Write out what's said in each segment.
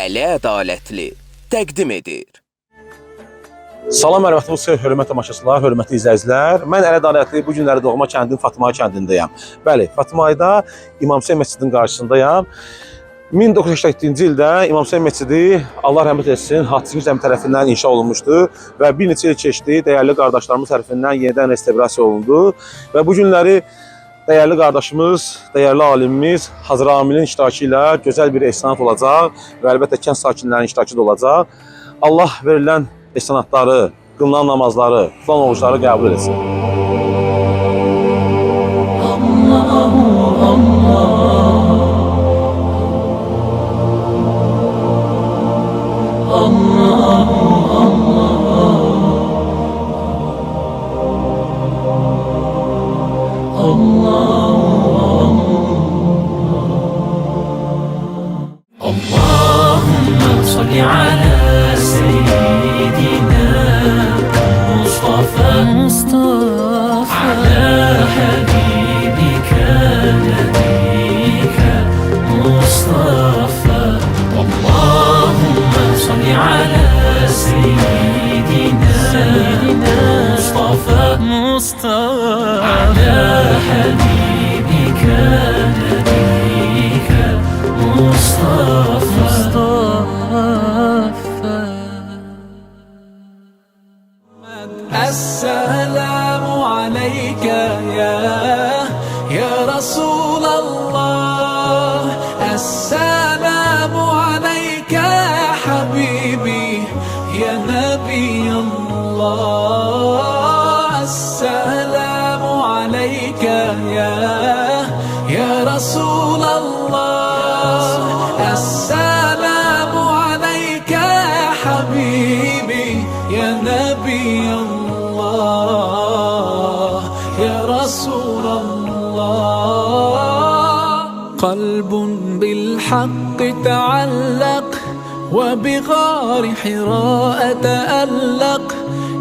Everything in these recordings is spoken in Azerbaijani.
Əli Ədalətli təqdim edir. Salam hörmətli xeyir, hörmətli tamaşaçılar, hörmətli izləyicilər. Mən Əli Ədalətli bu günləri doğma kəndim Fatma kəndindəyəm. Bəli, Fatmayda İmam Hüseyn məscidinin qarşısındayam. 1987-ci ildə İmam Hüseyn məscidi Allah rəhmət etsin, Hacı Zəmi tərəfindən inşa olunmuşdu və bir neçə il keçdi, dəyərli qardaşlarımız tərəfindən yenidən restavrasiya olundu və bu günləri dəyərli qardaşımız, dəyərli alimimiz Hacı Ramilin iştirakı ilə gözəl bir ehsanat olacaq və əlbəttə kənd sakinlərinin iştirakı da olacaq. Allah verilən ehsanatları, qılınan namazları, tutulan orucları qəbul etsin. اللهم صل على سيدنا مصطفى مصطفى على حبيبك نبيك مصطفى. اللهم صل على سيدنا مصطفى مصطفى على حبيبك نبيك مصطفى السلام عليك يا رسول الله، السلام عليك يا حبيبي يا نبي الله، السلام عليك يا رسول الله، السلام عليك يا حبيبي يا نبي الله يا رسول الله. قلب بالحق تعلق وبغار حراء تألق،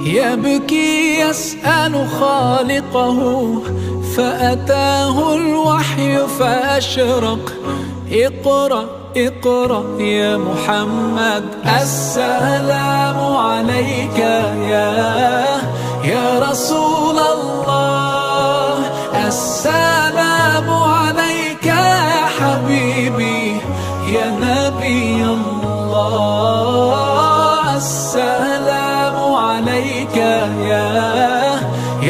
يبكي يسأل خالقه فأتاه الوحي فأشرق. اقرأ اقرأ يا محمد، السلام عليك يا رسول الله، السلام عليك يا حبيبي يا نبي الله، السلام عليك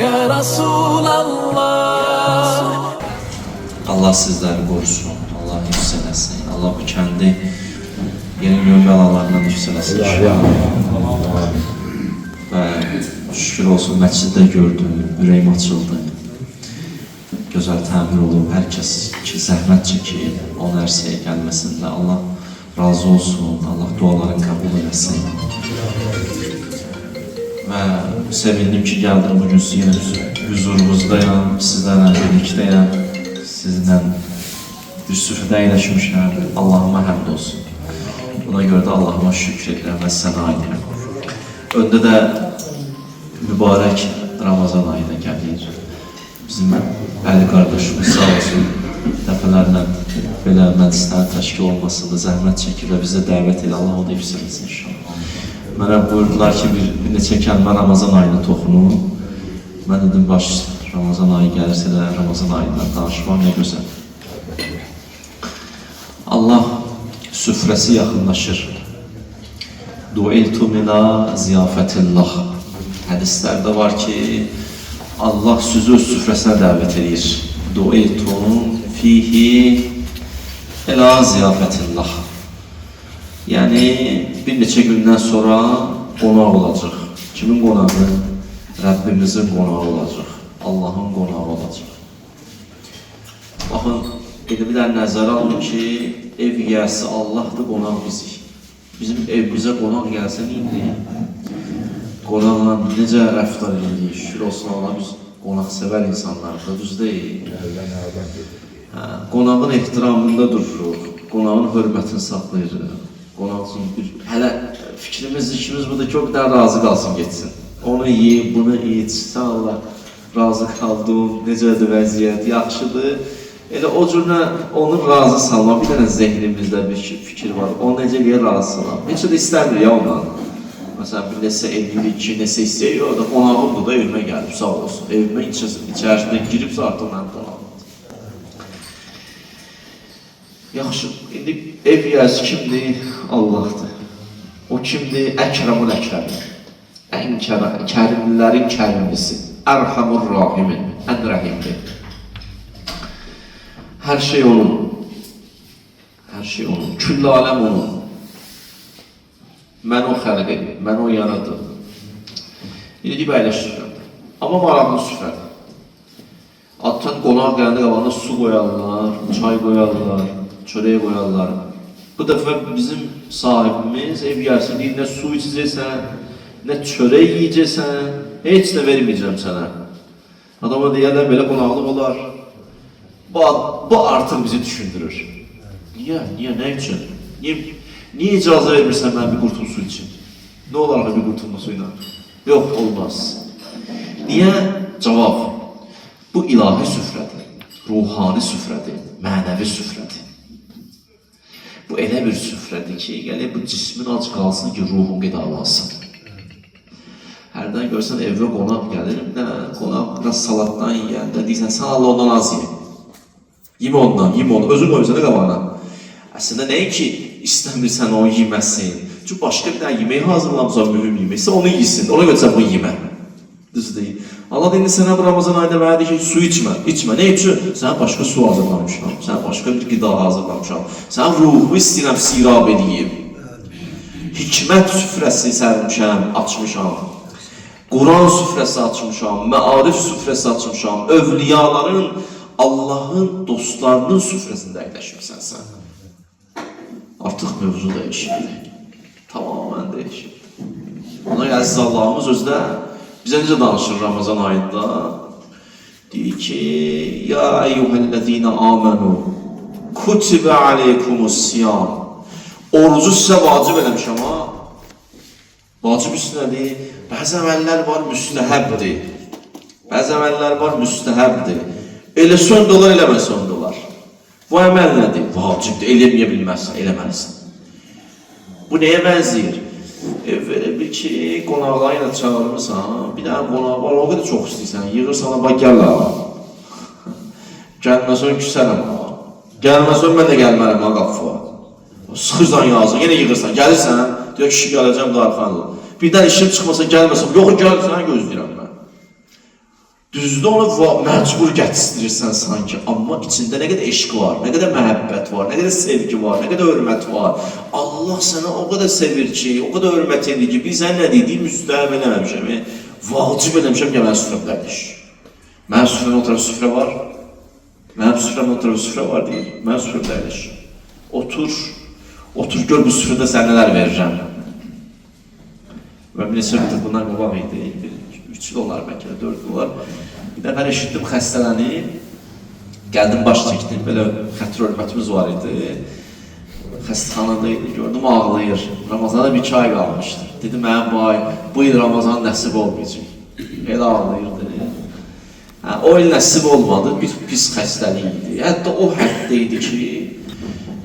يا رسول الله. Allah sizləri qorusun, Allah hifz eləsin, Allah bu kəndi yeni növ bəlalarından hifz eləsin. Və şükür olsun, məsciddə gördüm, ürəyim açıldı. Gözəl təmir olub, hər kəs ki zəhmət çəkir, onun ərsəyə gəlməsində Allah razı olsun, Allah dualarını qəbul eləsin. Və sevindim ki, gəldim bugün yenə hüzurunuzdayam, sizlərlə birlikdəyəm, sizinlə bir süfrədə əyləşmişəm. Allahıma həmd olsun. Buna görə də Allahıma şükür edirəm və səna edirəm. Öndə də mübarək Ramazan ayı da gəlir. Bizim Əli qardaşımız sağ olsun, dəfələrlə belə məclislərin təşkil olmasında zəhmət çəkir və bizə dəvət edir. Allah onu hifz eləsin inşallah. Mənə buyurdular ki, bir neçə kəlmə Ramazan ayına toxunun. Mən dedim, baş üstə, Ramazan ayı gəlirsə də Ramazan ayından danışmaq nə gözəl. Allah süfrəsi yaxınlaşır. Du'iltum ila ziyafətillah. Hədislərdə var ki, Allah sizi öz süfrəsinə dəvət edir. Du'iltum fihi ila ziyafətillah. Yəni, bir neçə gündən sonra qonaq olacaq. Kimin qonağı? Rəbbimizin qonağı olacaq. Allahın qonağı olacaq. Baxın, indi bir dənə nəzərə alın ki, ev yiyəsi Allahdır, qonaq bizik. Bizim evimizə qonaq gəlsə indi qonaqla necə rəftar edirik? Şükür olsun Allah, biz qonaqsevər insanlarıq da, düz deyil. Hə, qonağın ehtiramında dururuq, qonağın hörmətini saxlayırıq. Qonaq üçün bir, hələ fikrimiz, işimiz budur ki, o qədər razı qalsın, getsin. Onu yiyib, bunu iç, sən Allah razı qaldın, necədir vəziyyət, yaxşıdır. Elə o cürlə onu razı salma, bir dənə zehnimizdə bir fikir var. Onu necə eləyə razı salam? Heç də istəmir ya ondan. Məsələn, bir nəsə eləyirik ki, nəsə istəyir, o da qonağımdır da evimə gəlib, sağ olsun. Evimə içərisində giribsə artıq mənim qonağımdır. Yaxşı, indi ev yiyəsi kimdir? Allahdır. O kimdir? Əkrəmul əkrəmi. Ən kərimlilərin kərimlisi. Ərhamur rahimin. Ən rəhimli. Hər şey onun. Hər şey onun. Küllü aləm onun. Mən o xəlq edib, mən o yaradım. İndi deyib əyləş süfrədə. Amma maraqlı süfrədir. Adətən qonaq gələndə qabağına su qoyarlar, çay qoyarlar, çörək qoyarlar. Bu dəfə bizim sahibimiz ev gəlsin, deyir, nə su içəcəksən, nə çörək yeyəcəksən, heç nə verməyəcəm sənə. Adama deyərlər, belə qonaqlıq olar. Bu artıq bizi düşündürür. Niyə? Niyə? Nə üçün? Niyə icazə vermirsən mən bir qurtum su içim? Nə olar axı bir qurtum su ilə? Yox, olmaz. Niyə? Cavab. Bu ilahi süfrədir, ruhani süfrədir, mənəvi süfrədir. Bu elə bir süfrədir ki, yəni bu cismin ac qalsın ki, ruhun qidalansın. Hərdən görsən evə qonaq gəlir, nə qonaq biraz salatdan yeyəndə deyirsən, sən Allah ondan az ye. Yemə ondan, yemə ondan. Özün qoyursan da qabağına. Əslində nəinki istəmirsən onu yeməsin. Çünki başqa bir dənə yemək hazırlamısan, mühüm yeməksə onu yesin. Ona görə sən bunu yemə. Düz deyil. Allah indi sənə bu Ramazan ayında mənə deyir ki, su içmə, içmə. Nə üçün? Sənə başqa su hazırlamışam, sənə başqa bir qida hazırlamışam. Sənə ruhumu istəyirəm sirab edeyim. Hikmət süfrəsi sərmişəm, açmışam. Quran süfrəsi açmışam, məarif süfrəsi açmışam. Övliyaların, Allahın dostlarının süfrəsində əyləşmirsən sən. Artıq mövzu dəyişirdi. Tamamən dəyişirdi. Ona görə əziz Allahımız özü də bizə necə danışır Ramazan ayında? Deyir ki, Ya eyyuhəl-ləzīnə amenu kutibə aleykumus-siyam. Orucu sizə vacib eləmişəm ha. Vacib üstünədir. Bəzi əməllər var, müstəhəbdir. Bəzi əməllər var, müstəhəbdir. Elə sən də olar, eləməsən də olar. Bu əməl nədir? Vacibdir, eləməyə bilməzsən, eləməlisən. Bu nəyə bənzəyir? Elə bil ki, qonaqları ilə çağırmısan, bir dənə qonaq var, o qədər çox istəyirsən, yığırsan, bax gəl ha. Gəlməsən küsərəm ha. Gəlməsən mən də gəlmərəm ha qapıya. Sıxırsan yazın, yenə yığırsan, gəlirsən, deyir kişi gələcəm darxan ol. Birdən işim çıxmasa gəlməsən, yox gəl, səni gözləyirəm mən. Düzdür onu məcbur gətirsən sanki, amma içində nə qədər eşq var, nə qədər məhəbbət var, nə qədər sevgi var, nə qədər hörmət var. Allah sənə o qədər sevir ki, o qədər hörmət edir ki, biz sən nə dedik, müstəhəb eləməmişəm, vacib eləmişəm ki, mən süfrəmdə əyləş. Mənim süfrəmdə o tərəf süfrə var, mənim süfrəmdə o tərəf süfrə var deyir, mənim süfrəmdə əyləş. Otur, otur gör bu süfrədə sənə nələr verirəm. Və bir neçə müddət bundan qabaq idi, bir 3 il olar bəlkə də 4 il olar. Bir dəfə eşitdim xəstələnib, gəldim baş çəkdim, belə xətir hörmətimiz var idi. Xəstəxanada idi, gördüm ağlayır. Ramazana bir 2 ay qalmışdı. Dedi, mənim bu il Ramazan nəsib olmayacaq. Elə ağlayırdı. Hə, o il nəsib olmadı, bir pis xəstəlik idi. Hətta o həddə idi ki,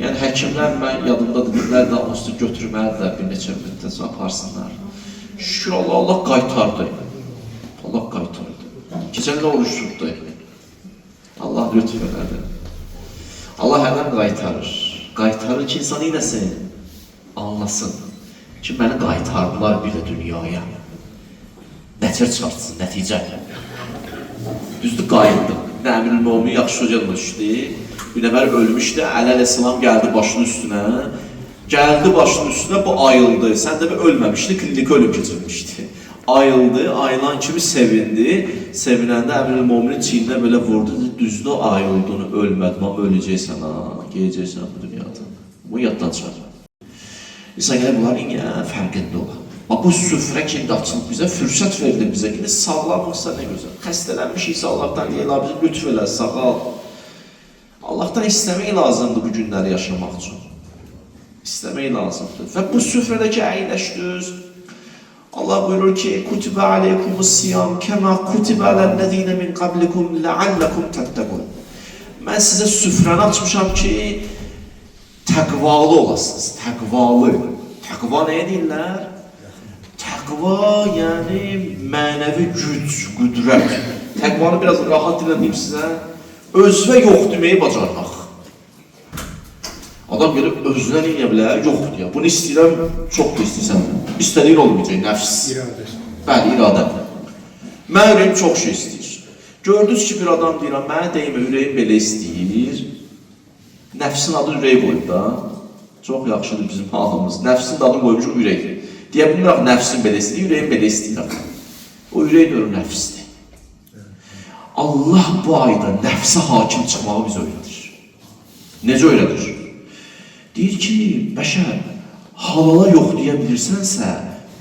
yəni həkimlər mən yadımda dedilər də onsuz götürməlidirlər bir neçə müddət sonra aparsınlar. Şükür Allah, Allah qaytardı. Allah qaytardı. Keçən il oruç tutdu. Allah lütf elədi. Allah hərdən qaytarır. Qaytarır ki, insan eləsin, anlasın ki, məni qaytardılar bir də dünyaya. Nəticə çıxartsın, nəticə. Düzdür, qayıtdım. Əmirül Mömin yaxşı söz yadıma düşdü. Bir nəfər ölmüşdü, Əli əleyhissalam gəldi başının üstünə. Gəldi başının üstünə, bu ayıldı. Sən də bir ölməmişdi, klinik ölüm keçirmişdi. Ayıldı, ayılan kimi sevindi. Sevinəndə Əmirül Möminin çiyninə belə vurdu. Dedi, düzdür, ayıldın, ölmədin, amma öləcəksən ha, gedəcəksən bu dünyadan. Bu yaddan çıxar. İnsan gəlir bunların yəni fərqində ola. Bax bu süfrə ki, açılıb bizə, fürsət verilir bizə ki, sağlamıqsa nə gözəl. Xəstələnmişiksə Allahdan deyil, Allah bizi lütf elə, sağal. Allahdan istəmək lazımdır bu günləri yaşamaq üçün. İstəmək lazımdır. Və bu süfrədəki əyləşdiniz. Allah buyurur ki, Kutibə aleykumus siyam kəmə kutibə aləl-ləzīnə min qablikum ləalləkum təttəqun. Mən sizə süfrəni açmışam ki, təqvalı olasınız, təqvalı. Təqva nəyə deyirlər? Təqva, yəni mənəvi güc, qüdrət. Təqvanı biraz rahat dillə deyim sizə. Özünə yox deməyi bacarmaq. Adam gəlib özünə nə edə bilər? Yox deyə. Bunu istəyirəm, çox da istəyirsən. İstədiyin olmayacaq, nəfs. İradəsi. Bəli, iradə. Mən ürəyim çox şey istəyir. Gördünüz ki, bir adam deyirəm, mənə dəymə, ürəyim belə istəyir. Nəfsin adı ürək qoyub da. Çox yaxşıdır bizim halımız. Nəfsin adını qoymuşuq ürək. Deyə bilmirəm, nəfsim belə istəyir, ürəyim belə istəyir. O ürək də nəfsdir. Allah bu ayda nəfsə hakim çıxmağı bizə öyrədir. Necə öyrədir? Deyir ki, bəşər, halala yox deyə bilirsənsə,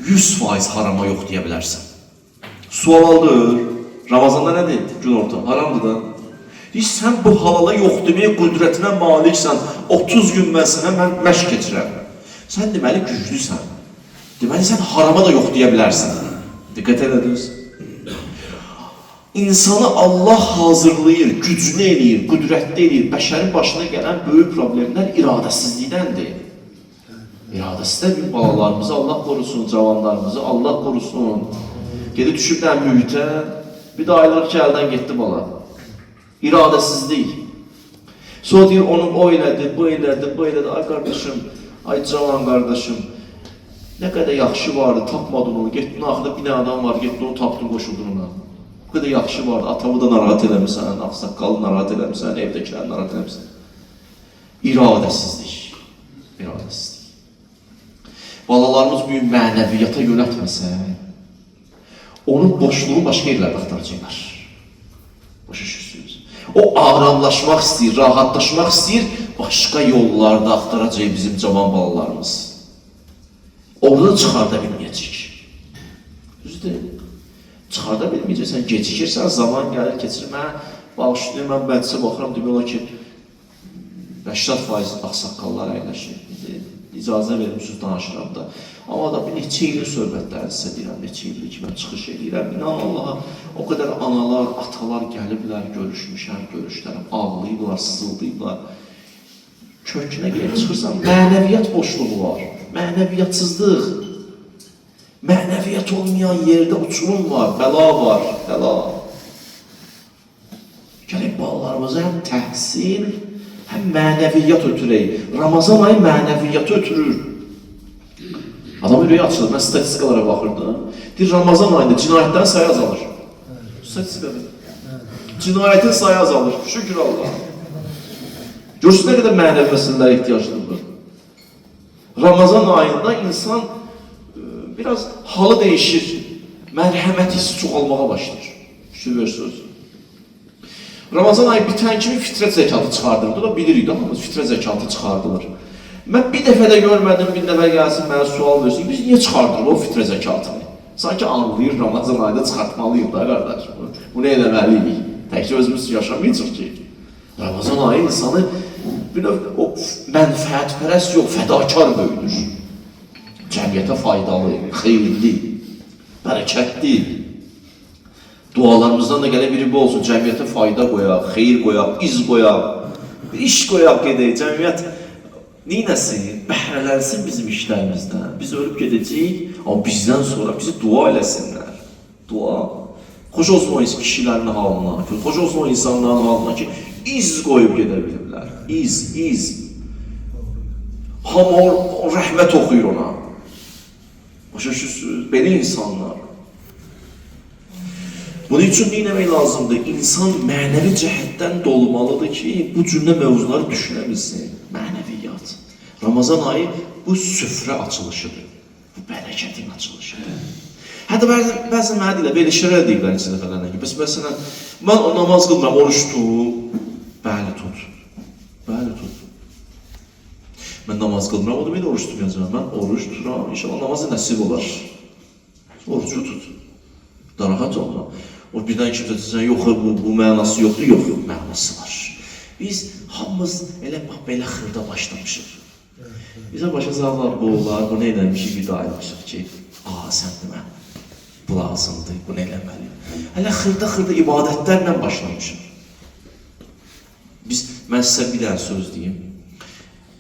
100% harama yox deyə bilərsən. Su halaldır. Ramazanda nədir? Günorta. Haramdır da. Deyir, sən bu halala yox deməyə qüdrətinə maliksən. 30 gün mən sənə məşq keçirəm. Sən deməli güclüsən. Deməli sən harama da yox deyə bilərsən. Diqqət elədiniz. İnsanı Allah hazırlayır, güclü eləyir, qüdrətli eləyir. Bəşərin başına gələn böyük problemlər iradəsizlikdəndir. İradəsizdə bir balalarımızı Allah qorusun, cavanlarımızı Allah qorusun. Gedib düşüblər mühitə, bir də aylıq ki, əldən getdi bala. İradəsizlik. Sonra deyir, onu o elədi, bu elədi, bu elədi. Ay qardaşım, ay cavan qardaşım, nə qədər yaxşı vardı, tapmadın onu, getdin axırda bir dənə adam var, getdin onu tapdın, qoşuldun ona. Bu qədər yaxşı vardı, atamı da narahat eləmirsən, ağsaqqalı narahat eləmirsən, evdəkiləri narahat eləmirsən. İradəsizlik. İradəsizlik. Balalarımız bu gün mənəviyyata yönəltməsə, onun boşluğu başqa yerlərdə axtaracaqlar. Başa düşürsünüz? O aramlaşmaq istəyir, rahatlaşmaq istəyir, başqa yollarda axtaracaq bizim cavan balalarımız. Orada da çıxarda bilməyəcək. Düzdür? Çıxarda bilməyəcəksən, gecikirsən, zaman gəlir, keçir. Mənə bağışlayın, mən məclisə baxıram, demək olar ki, 80% ağsaqqallar əyləşir. İcazə vermişsiniz, danışıram da. Amma da bir neçə illik söhbətləri sizə deyirəm, neçə illik ki, mən çıxış eləyirəm. İnan Allaha, o qədər analar, atalar gəliblər, görüşmüşəm, görüşlərim, ağlayıblar, sızıldayıblar. Kökünə gəlib çıxırsan, mənəviyyat boşluğu var, mənəviyyatsızlıq. Mənəviyyat olmayan yerdə uçurum var, bəla var, bəla. Gələk balalarımıza həm təhsil, həm mənəviyyat ötürək. Ramazan ayı mənəviyyatı ötürür. Adam ürəyi açılır, mən statistikalara baxırdım. Deyir, Ramazan ayında cinayətlərin sayı azalır. Statistikadır. Cinayətin sayı azalır. Şükür Allaha. Görürsünüz nə qədər mənəvi məsələlərə ehtiyaclıdır. Ramazan ayında insan biraz halı dəyişir. Mərhəmət hissi çoxalmağa başlayır. Fikir verirsiniz. Ramazan ayı bitən kimi fitrə zəkatı çıxardılır. Da bilirik də hamımız fitrə zəkatı çıxardılır. Mən bir dəfə də görmədim, bir nəfər gəlsin mənə sual versin. Biz niyə çıxardırıq o fitrə zəkatını? Sanki anlayır Ramazan ayında çıxartmalıyıq da qardaş. Bunu eləməliyik. Təkcə özümüz yaşamayacaq ki. Ramazan ayı insanı bir növ o mənfəətpərəst yox, fədakar böyüdür. Cəmiyyətə faydalı, xeyirli, bərəkətli. Dualarımızdan da gələn biri bu olsun, cəmiyyətə fayda qoyaq, xeyir qoyaq, iz qoyaq, bir iş qoyaq gedək, cəmiyyət neynəsin? Bəhrələnsin bizim işlərimizdən. Biz ölüb gedəcəyik, amma bizdən sonra bizi dua eləsinlər. Dua. Xoş olsun o kişilərin halına, xoş olsun o insanların halına ki, iz qoyub gedə biliblər. İz, iz. Hamı o rəhmət oxuyur ona. Başa düşürsünüz? Belə insanlar. Bunun üçün nə etmək lazımdır? İnsan mənəvi cəhətdən dolmalıdır ki, bu cümlə mövzuları düşünə bilsin. Mənəviyyat. Ramazan ayı bu süfrə açılışıdır. Bu bərəkətin açılışıdır. Hətta bəzən mənə deyirlər, belə şeylər deyirlər neçə dəfələrlə ki, bəs məsələn, mən o namaz qılmıram, oruç tut. Bəli, tut. Bəli, tut. Mən namaz qılmıram, o demək də oruç tutmayacağam. Mən oruç tuturam, inşallah namaz da nəsib olar. Orucu tut. Narahat olma. O birdən kimsə desən, yox, bu mənası yoxdur, yox, yox, mənası var. Biz hamımız elə bax belə xırda başlamışıq. Bizə başa salırlar, bu olar, bunu eləmişik, bir daha ayılmışıq ki, sən demə, bu lazımdır, bunu eləməliyik. Hələ xırda-xırda ibadətlərlə başlamışıq. Mən sizə bir dənə söz deyim.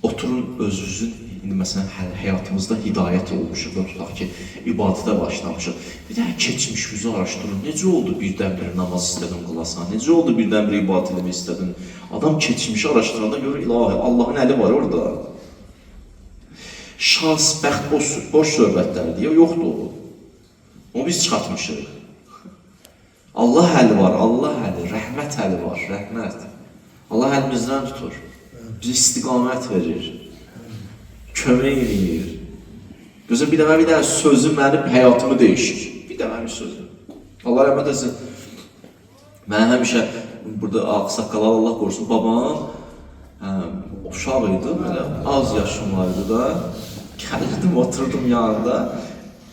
Oturun özünüzün, indi məsələn həyatımızda hidayət olmuşuq da tutaq ki, ibadətə başlamışıq. Bir dənə keçmişimizi araşdırın. Necə oldu birdən-birə namaz istədin qılasan? Necə oldu birdən-birə ibadət eləmək istədin? Adam keçmişi araşdıranda görür, ilahi, Allahın əli var orada. Şans, bəxt boş söhbətlərdir. Yoxdur o. Onu biz çıxartmışıq. Allah əli var, Allah əli, rəhmət əli var, rəhmət. Allah əlimizdən tutur. Bizə istiqamət verir. Kömək eləyir. Gözə bir dənə sözü mənim həyatımı dəyişir. Bir dənə bir sözü. Allah rəhmət etsin. Mən həmişə burada ağsaqqalar Allah qorusun. Babam uşaq idi, belə az yaşım var idi da. Gəlirdim, oturdum yanında.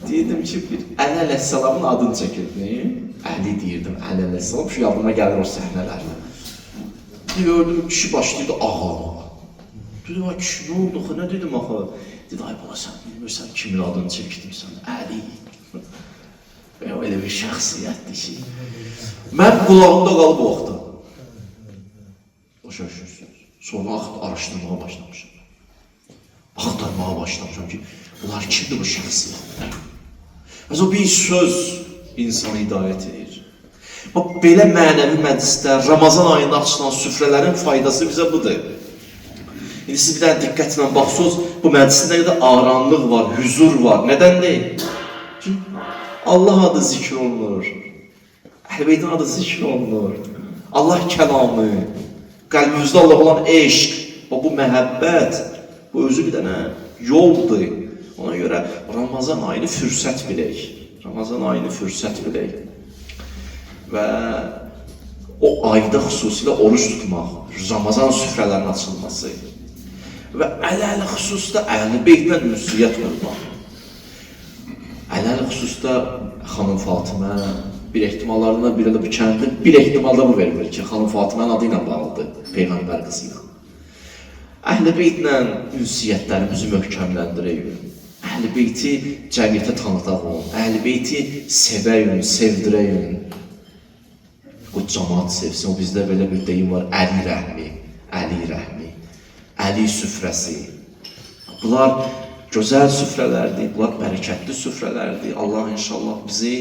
Deyirdim ki, bir Əli əleyhissalamın adını çəkirdim. Əli deyirdim, Əli əleyhissalam. Şu yadıma gəlir o səhnələr. Gördüm, kişi başlayırdı ağlamağa. Dedim, ay kişi, nə oldu axı, nə dedim axı? Dedi, ay bala, sən bilmirsən kimin adını çəkdim sən, Əli. Və elə bir şəxsiyyətdir ki. Mən qulağımda qalıb o vaxtda. Başa düşürsünüz. Sonra araşdırmağa başlamışam. Axtarmağa başlamışam ki, bunlar kimdir bu şəxsiyyətlər? Məsələn, bir söz insanı hidayət edir. Bax, belə mənəvi məclislər, Ramazan ayında açılan süfrələrin faydası bizə budur. İndi siz bir dənə diqqətlə baxsınız, bu məclisdə nə qədər aramlıq var, hüzur var. Nədən deyil? Çünki Allah adı zikr olunur. Əhl-i Beytin adı zikr olunur. Allah kəlamı, qəlbimizdə Allah olan eşq, bu məhəbbət, bu özü bir dənə yoldur. Ona görə Ramazan ayını fürsət bilək. Ramazan ayını fürsət bilək. Və o ayda xüsusilə oruc tutmaq, Ramazan süfrələrinin açılması və əl-əl xüsusda Əhl-i Beytlə ünsiyyət qurmaq. Əl-əl xüsusda xanım Fatimə, bir ehtimallarından biri də bu kəndin bir ehtimalda bu verilir ki, xanım Fatimənin adı ilə bağlıdır, Peyğəmbər qızı ilə. Əhl-i Beytlə ünsiyyətlərimizi möhkəmləndirək. Əhl-i Beyti cəmiyyətə tanıdaq, Əhl-i Beyti sevəyün, sevdirəyün. O cəmaat sevsin, o bizdə belə bir deyim var, Əli rəhmi, Əli rəhmi, Əli süfrəsi. Bunlar gözəl süfrələrdir, bunlar bərəkətli süfrələrdir. Allah inşallah bizi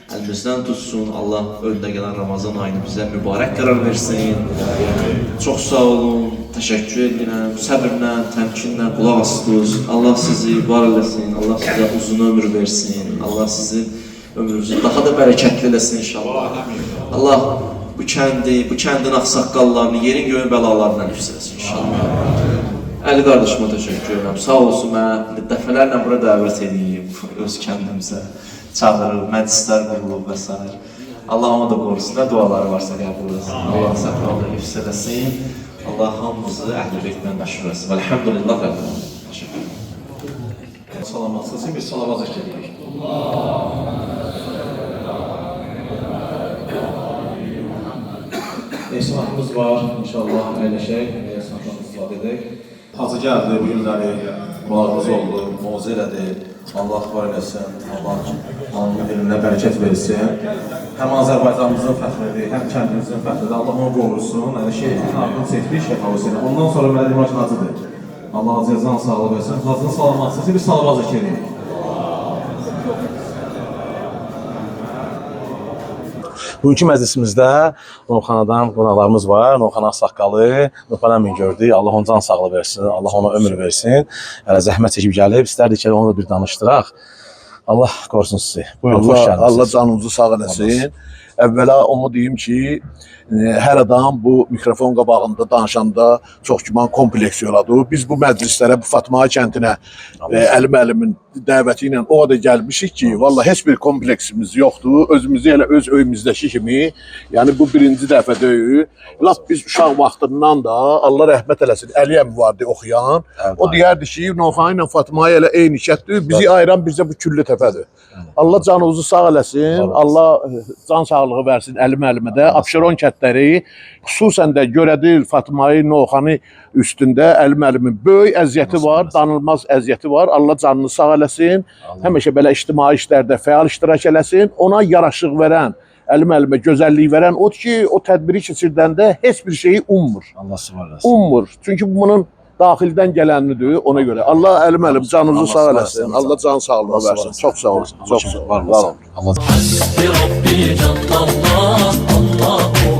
əlimizdən tutsun, Allah öndə gələn Ramazan ayını bizə mübarək qərar versin. Çox sağ olun, təşəkkür edirəm, səbirlə, təmkinlə qulaq asdınız. Allah sizi var eləsin, Allah sizə uzun ömür versin, Allah sizin ömrünüzü daha da bərəkətli eləsin inşallah. Allah bu kəndi, bu kəndin ağsaqqallarını, yerin göyün bəlalarından hifz eləsin inşallah. Əli qardaşıma təşəkkür edirəm. Sağ olsun, mənə dəfələrlə bura dəvət edib, öz kəndimizə çağırıb, məclislər qurulub və s. Allah onu da qorusun, nə duaları varsa qəbul etsin. Allah səfərlə hifz eləsin. Allah hamımızı Əhl-i Beytlə məşhur etsin. Elhamdülillah Rabbil alemin. Təşəkkür edirəm. Salamat olsun, bir salavat zikr edirik. Esnafımız var, inşallah əyləşək, esnaflarımızı istifadə edək. Hacı gəldi bu günləri, qonağımız oldu, moizə elədi. Allah var eləsin, Allah onun elminə bərəkət versin. Həm Azərbaycanımızın fəxridir, həm kəndimizin fəxridir. Allah onu qorusun. Yəni şeyxin adını çəkdik Şeyx Hüseyni. Ondan sonra mənə demək Hacıdır. Allah Hacıya can sağlığı versin. Hacının salamatçısı bir salavat zikr edirik. Bugünkü məclisimizdə Novxanadan qonaqlarımız var. Novxana ağsaqqalı, Novxana əmin gördük. Allah onun can sağlığı versin, Allah ona ömür versin. Hələ zəhmət çəkib gəlib. İstərdik ki, onu da bir danışdıraq. Allah qorusun sizi. Buyurun, xoş Allah, gəldiniz. Allah canınızı sağ eləsin. Əvvəla onu deyim ki, hər adam bu mikrofon qabağında danışanda çox güman kompleks yaradır. Biz bu məclislərə, bu Fatma kəndinə Əli müəllimin dəvəti ilə o qədər gəlmişik ki, vallahi heç bir kompleksimiz yoxdur. Özümüzü elə öz öyümüzdəki kimi, yəni bu birinci dəfə deyil. Lap biz uşaq vaxtından da Allah rəhmət eləsin, Əli əmi vardı oxuyan. O deyərdi ki, Novxanı ilə Fatma elə eyni kətdir. Bizi ayıran bizə bu küllü təpədir. Allah canınızı sağ eləsin. Allah can sağlığı versin Əli müəllimə də. Abşeron kəndləri, xüsusən də Görədil, Fatmayı, Novxanı üstündə Əli müəllimin böyük əziyyəti var, danılmaz əziyyəti var. Allah canını sağ eləsin. Həmişə belə ictimai işlərdə fəal iştirak eləsin. Ona yaraşıq verən Əli müəllimə gözəllik verən odur ki, o tədbiri keçirdəndə heç bir şeyi ummur. Allah sizi var eləsin. Ummur. Çünki bunun daxildən gələnlidir ona görə. Allah Əli müəllim canınızı Allah sağ sağ eləsin. eləsin. Allah can sağlığı Allah sağ versin. eləsin. Çox sağ olun. Allah Çox sağ var olun. olasın. Allah بربي جل الله الله.